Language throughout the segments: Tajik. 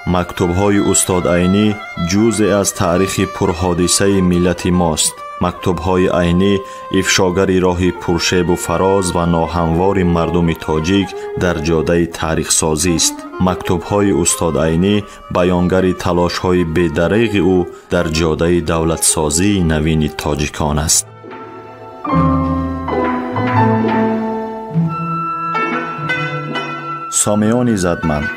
Мактубҳои устод Айнӣ ҷузъе аз таърихи пурҳодисаи миллати мост. Мактубҳои Айнӣ ифшогари роҳи пуршебу фароз ва ноҳамвори мардуми тоҷик дар ҷодаи таърихсозист. Мактубҳои устод Айнӣ баёнгари талошҳои бедареғи ӯ дар ҷодаи давлатсозии навини тоҷикон аст. Сомиёни задманд,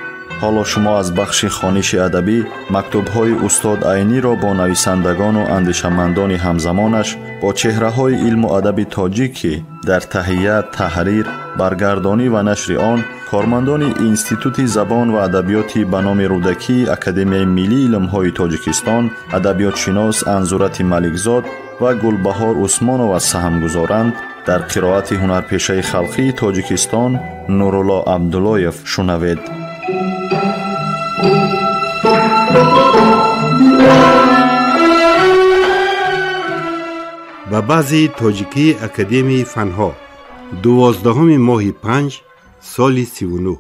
ҳоло шумо аз бахши хониши адабӣ мактубҳои устод Айниро бо нависандагону андешамандони ҳамзамонаш, бо чеҳраҳои илму адаби тоҷик, ки дар таҳия, таҳрир, баргардонӣ ва нашри он кормандони Институти забон ва адабиёти ба номи Рӯдакии Академияи миллии илмҳои Тоҷикистон, адабиётшинос Анзурати Маликзод ва Гулбаҳор Усмонова саҳм гузоранд, дар қироати ҳунарпешаи халқии Тоҷикистон Нурулло Абдуллоев шунавед. Ба баъзеи тоҷикии Академияи фанҳо 12 моҳи 5 соли 39.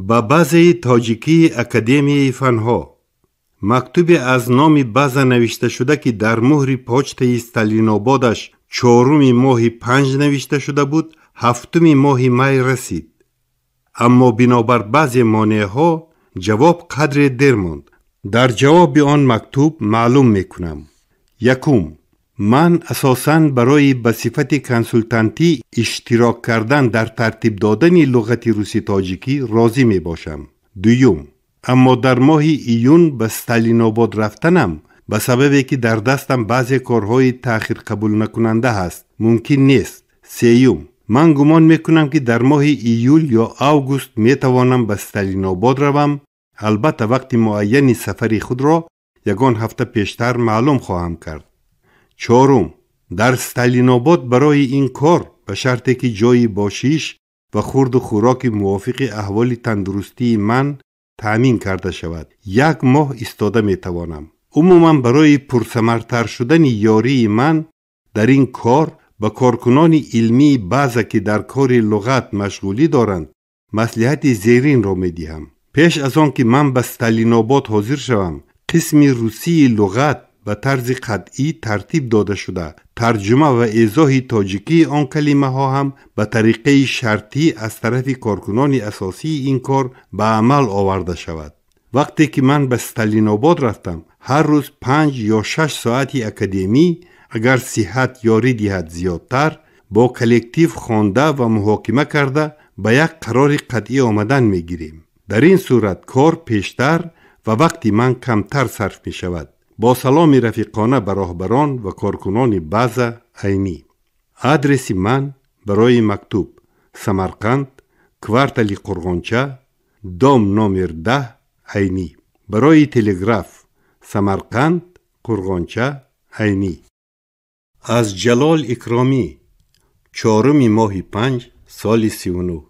Ба баъзеи тоҷикии Академияи фанҳо мактубе аз номи баъза навишта шуда, ки дар муҳри почтаи Сталинободаш 4 моҳи 5 навишта шуда буд, 7 моҳи май расид. Аммо бинобар баъзе монеаҳо ҷавоб қадре дер монд. Дар ҷавоби он мактуб маълум мекунам. Якум, ман асосан барои ба сифати консултантӣ иштирок кардан дар тартиб додани луғати русӣ-тоҷикӣ розӣ мебошам. Дуюм, аммо дар моҳи июн ба Сталинобод рафтанам ба сабабе ки дар дастам баъзе корҳои таъхирқабулнакунанда ҳаст, мумкин нест. Сеюм, ман гумон мекунам, ки дар моҳи июл ё август метавонам ба Сталинобод равам. Албатта вақти муайяни сафари худро ягон ҳафта пештар маълум хоҳам кард. Чорум, дар Сталинобод барои ин кор ба шарте ки ҷойи бошиш ва хурду хӯроки мувофиқи аҳволи тандурустии ман таъмин карда шавад, як моҳ истода метавонам. Умуман барои пурсамартар шудани ёрии ман дар ин кор ба коркунони илмии баъза, ки дар кори луғат машғулӣ доранд, маслиҳати зеринро медиҳам. Пеш аз он ки ман ба Сталинобод ҳозир шавам, қисми русии луғат ба тарзи қатъӣ тартиб дода шуда, тарҷума ва эзоҳи тоҷикии он калимаҳо ҳам ба тариқаи шартӣ аз тарафи коркунони асосии ин кор ба амал оварда шавад. Вақте ки ман ба Сталинобод рафтам, ҳар рӯз 5 ё 6 соати академӣ, агар сиҳат ёрӣ диҳад зиёдтар, бо коллектив хонда ва муҳокима карда ба як қарори қатъӣ омадан мегирем. Дар ин сурат кор пештар ва вақти ман камтар сарф мешавад. Бо саломи рафиқона ба роҳбарон ва коркунони база Айнӣ. Адреси ман барои мактуб: Самарқанд, квартали Қурғонча, дом номер 10, Айнӣ. Барои телеграф: Самарқанд, Қурғонча, Айнӣ. Аз Ҷалол Икромӣ, 4 моҳи 5 соли 39.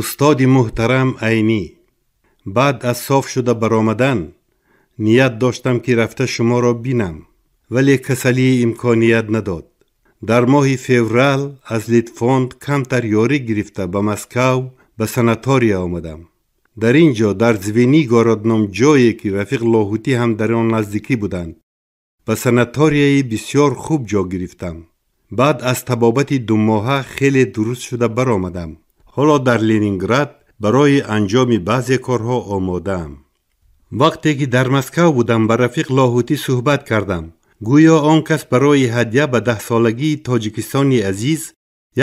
Устоди муҳтарам Айнӣ, баъд аз соф шуда баромадан ният доштам, ки рафта шуморо бинам, вале касалии имконият надод. Дар моҳи феврал аз Литфонд камтар ёрӣ гирифта ба Москав ба санатория омадам. Дар ин ҷо дар Звенигород ном ҷое, ки рафиқ Лоҳутӣ ҳам дар он наздикӣ буданд, ба санаторияи бисёр хуб ҷо гирифтам. Баъд аз табобати думоҳа хеле дуруст шуда баромадам. Ҳоло дар Ленинград барои анҷоми баъзе корҳо омодаам. Вақте ки дар Москав будам, ба рафиқ Лоҳутӣ суҳбат кардам. Гӯё он кас барои ҳадя ба 10-солагии Тоҷикистони азиз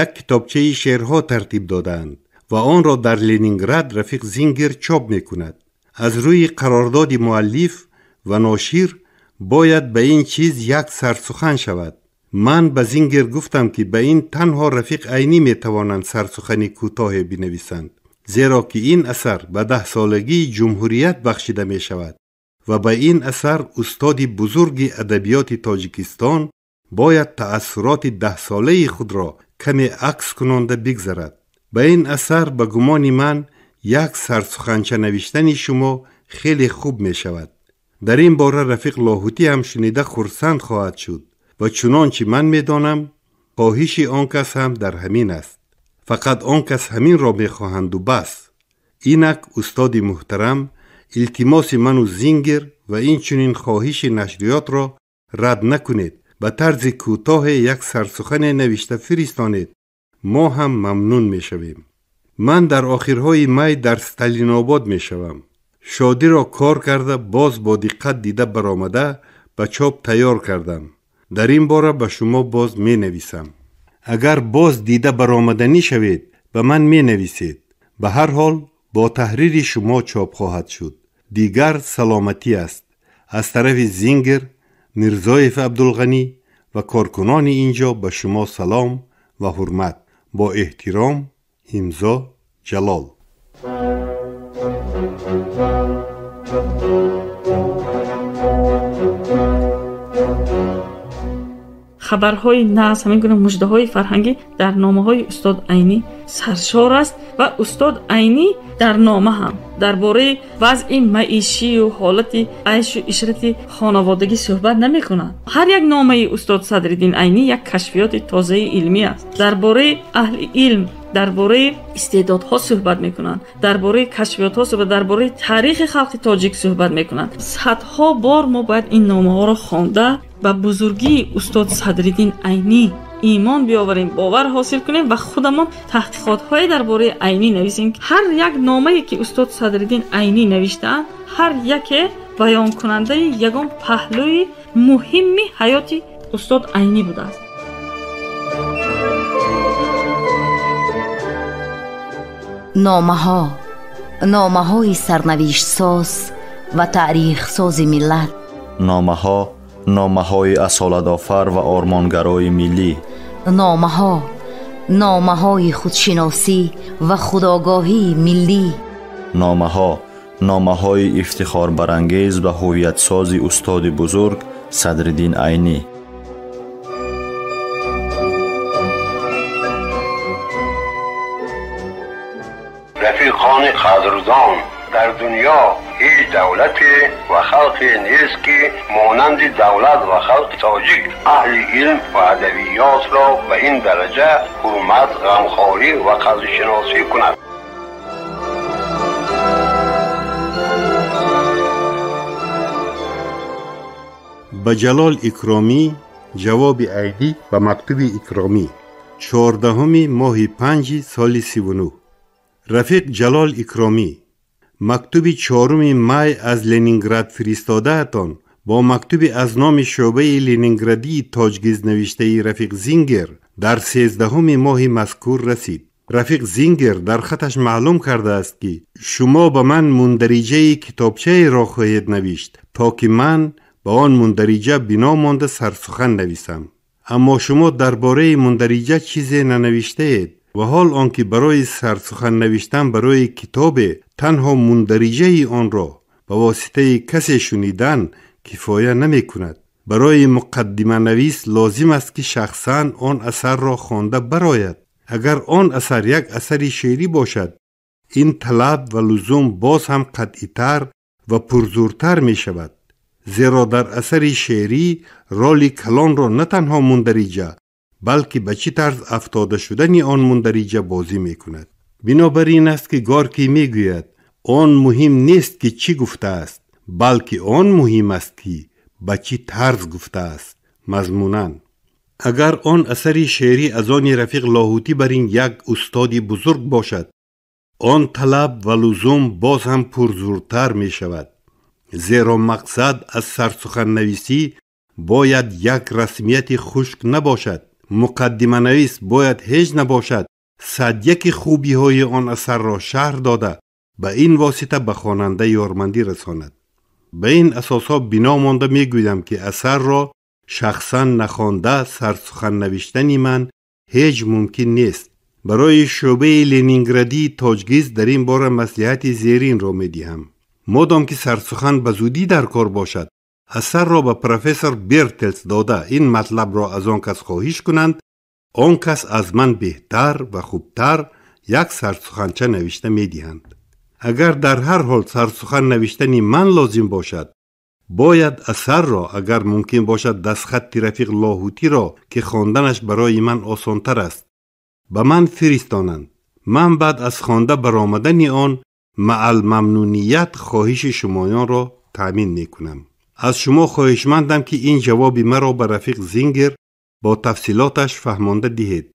як китобчаи шеърҳо тартиб додаанд ва онро дар Ленинград рафиқ Зингер чоп мекунад. Аз рӯи қарордоди муаллиф ва ношир бояд ба ин чиз як сарсухан шавад. Ман ба Зингер гуфтам, ки ба ин танҳо рафиқ Айнӣ метавонанд сарсухани кӯтоҳе бинависанд, зеро ки ин асар ба 10-солагии ҷумҳурият бахшида мешавад ва ба ин асар устоди бузурги адабиёти Тоҷикистон бояд таассуроти 10-солаи худро каме акс кунонда бигзарад. Ба ин асар ба гумони ман як сарсуханча навиштани шумо хеле хуб мешавад. Дар ин бора рафиқ Лоҳутӣ ҳам шунида хурсанд хоҳад шуд ва чунончи ман медонам, хоҳиши он кас ҳам дар ҳамин аст. Фақат он кас ҳаминро мехоҳанду бас. Инак устоди муҳтарам, Илтимоси ману Зингер ва инчунин хоҳиши нашриётро рад накунед. Ба тарзи кӯтоҳе як сарсухане навишта фиристонед. Мо ҳам мамнун мешавем. Ман дар охирҳои май дар Сталинобод мешавам. Шодиро кор карда боз бо диққат дида баромада ба чоп тайёр кардам. Дар ин бора ба шумо боз менависам. Агар боз дида баромаданӣ шавед, ба ман менависед. Ба ҳар ҳол бо таҳрири шумо чоп хоҳад шуд. Дигар саломатӣ аст. Аз тарафи Зингер, Мирзоев Абдулғанӣ ва коркунони ин ҷо ба шумо салом ва ҳурмат. Бо эҳтиром, имзо Ҷалол. Хабарҳои нағз, ҳамин гуна муждаҳои фарҳангӣ дар номаҳои устод Айнӣ саршор аст ва устод Айнӣ дар нома ҳам дар бораи вазъи маишию ҳолати айшу ишрати хонаводагӣ суҳбат намекунад. Ҳар як номаи устод Садриддин Айнӣ як кашфиёти тозаи илмӣ аст. Дар бораи аҳли илм, дар бораи истеъдодҳо суҳбат мекунанд, дар бораи кашфиётҳо суҳбат, дар бораи таърихи халқи тоҷик суҳбат мекунанд. Садҳо бор мо бояд ин номаҳоро хонда ба бузургии устод Садриддин Айнӣ имон биёварем, бовар ҳосил кунем ва худамон таҳқиқотҳое дар бораи Айнӣ нависем. Ҳар як номае ки устод Садриддин Айнӣ навиштаанд, ҳар яке баёнкунандаи ягон паҳлӯи муҳимми ҳаёти устод Айнӣ будааст. Номаҳо, номаҳои сарнавиштсоз ва таърихсози миллат. Номаҳо, номаҳои асолатофар ва ормонгарои миллӣ. Номаҳо, номаҳои худшиносӣ ва худогоҳии миллӣ. Номаҳо, номаҳои ифтихорбарангез ва ҳувиятсози устоди бузург Садриддин Айнӣ. Рафиқони қадрдон, дар дунё ҳеҷ давлате ва халқе нест, ки монанди давлат ва халқи тоҷик аҳли илм ва адабиётро ба ин дараҷа ҳурмат, ғамхорӣ ва қадршиносӣ кунад. Ба Ҷалол Икромӣ ҷавоби Айнӣ ба мактуби Икромӣ 14 моҳи 5 соли 39. Рафиқ Ҷалол Икромӣ, мактуби 4 май аз Ленинград фиристодаатон бо мактуби аз номи шӯъбаи Ленинградии Тоҷгиз навиштаи рафиқ Зингер дар 13 моҳи мазкур расид. Рафиқ Зингер дар хаташ маълум кардааст, ки шумо ба ман мундариҷаи китобчаеро хоҳед навишт, то ки ман ба он мундариҷа бино монда сарсухан нависам. Аммо шумо дар бораи мундариҷа чизе нанавиштаед ва ҳол он ки барои сарсухан навиштан барои китобе танҳо мундариҷаи онро ба воситаи касе шунидан кифоя намекунад. Барои муқаддиманавис лозим аст, ки шахсан он асарро хонда барояд. Агар он асар як асари шеърӣ бошад, ин талаб ва лузум боз ҳам қатъитар ва пурзуртар мешавад. Зеро дар асари шеърӣ роли калонро на танҳо мундариҷа, балки ба чӣ тарз афтода шудани он мундариҷа бозӣ мекунад. Бинобар ин аст, ки Горкий мегӯяд, он муҳим нест, ки чӣ гуфтааст, балки он муҳим аст, ки ба чӣ тарз гуфтааст. Мазмунан агар он асари шеърӣ аз они рафиқ Лоҳутӣ бар ин як устоди бузург бошад, он талаб ва лузум боз ҳам пурзуртар мешавад. Зеро мақсад аз сарсуханнависӣ бояд як расмияти хушк набошад. Муқаддиманавис бояд ҳеҷ набошад садяки хубиҳои он асарро шарҳ дода, ба ин восита ба хонанда ёрмандӣ расонад. Ба ин асосҳо бино монда мегӯям, ки асарро шахсан нахонда сарсухан навиштани ман ҳеҷ мумкин нест. Барои шӯъбаи Ленинградии Тоҷгиз дар ин бора маслиҳати зеринро медиҳам. Модом ки сарсухан ба зудӣ дар кор бошад, асарро ба профессор Бертелс дода ин матлабро аз он кас хоҳиш кунанд, он кас аз ман беҳтар ва хубтар як сарсуханча навишта медиҳанд. Агар дар ҳар ҳол сарсухан навиштани ман лозим бошад, бояд асарро, агар мумкин бошад, дастхатти рафиқ Лоҳутиро, ки хонданаш барои ман осонтар аст, ба ман фиристонанд. Ман баъд аз хонда баромадани он Маъалмамнуният хоҳиши шумоёнро таъмин мекунам. Аз шумо хоҳишмандам, ки ин ҷавоби маро ба рафиқ Зингер бо тафсилоташ фаҳмонда диҳед,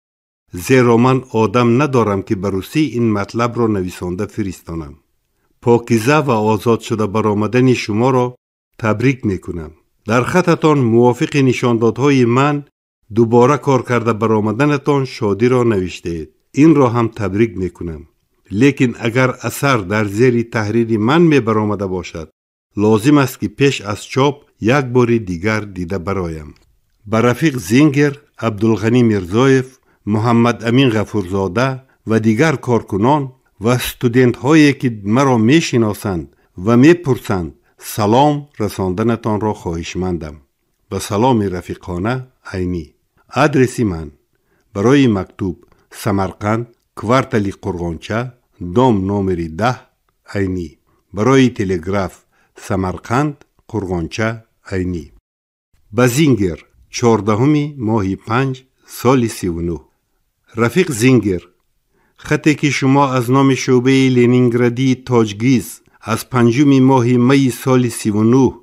зеро ман одам надорам, ки ба русӣ ин матлабро нависонда фиристонам. Покиза ва озод шуда баромадани шуморо табрик мекунам. Дар хататон мувофиқи нишондодҳои ман дубора кор карда баромаданатон шодиро навиштаед. Инро ҳам табрик мекунам. Лекин агар асар дар зери таҳрири ман мебаромада бошад, лозим аст, ки пеш аз чоп як бори дигар дида бароям. Ба рафиқ Зингер, Абдулғанӣ Мирзоев, Муҳаммадамин Ғафурзода ва дигар коркунон ва студентҳое, ки маро мешиносанд ва мепурсанд, салом расонданатонро хоҳишмандам. Ба саломи рафиқона, Айнӣ. Адреси ман барои мактуб: Самарқанд, квартали Қурғонча, дом номери 10, Айнӣ. Барои телеграф: Самарқанд, Қурғонча, Айнӣ. Ба Зингер, 14-уми моҳи 5, соли 39. Рафиқ Зингер, хате ки шумо аз номи шӯъбаи Ленинградии Тоҷгиз аз 5-уми моҳи майи соли 39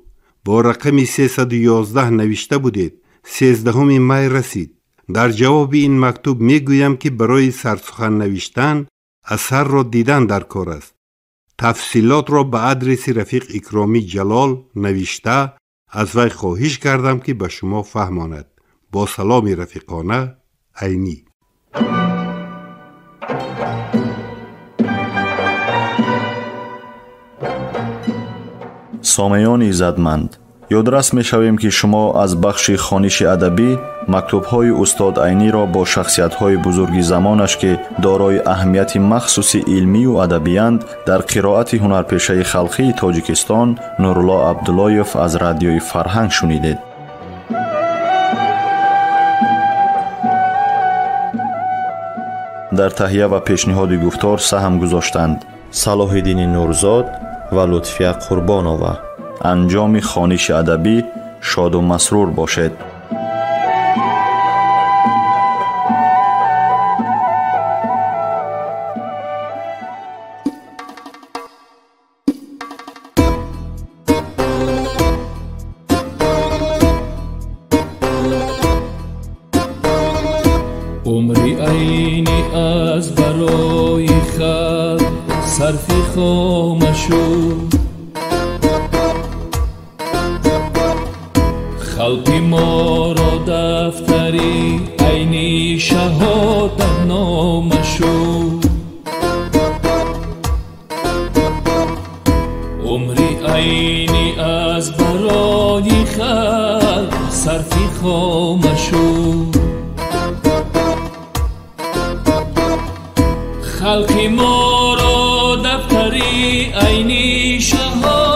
бо рақами 311 навишта будед, 13-уми май расид. Дар ҷавоби ин мактуб мегӯям, ки барои сарсухан навиштан асарро дидан дар кор аст. Тафсилотро ба адреси рафиқ Икромӣ Ҷалол навишта, аз вай хоҳиш кардам, ки ба шумо фаҳмонад. Бо саломи рафиқона, Айнӣ. Сомеёни иззатманд, ёдрас мешавем, ки шумо аз бахши хониши адабӣ мактубҳои устод Айниро бо шахсиятҳои бузурги замонаш, ки дорои аҳамияти махсуси илмию адабиянд, дар қироати ҳунарпешаи халқии Тоҷикистон Нурулло Абдуллоев аз Радиои Фарҳанг шунидед. Дар таҳия ва пешниҳоди гуфтор саҳм гузоштанд Салоҳиддини Нурзод ва Лутфия Қурбонова. Анҷоми хониши адабӣ шоду масрур бошед. Умри Айнӣ аз барои халқ сарфи хома шуд. Халқи моро дафтари Айнӣ шаҳодатнома шуд. Умри Айнӣ аз барои халқ сарфи хома шуд. Халқи моро дафтари Айнӣ шаҳодатнома.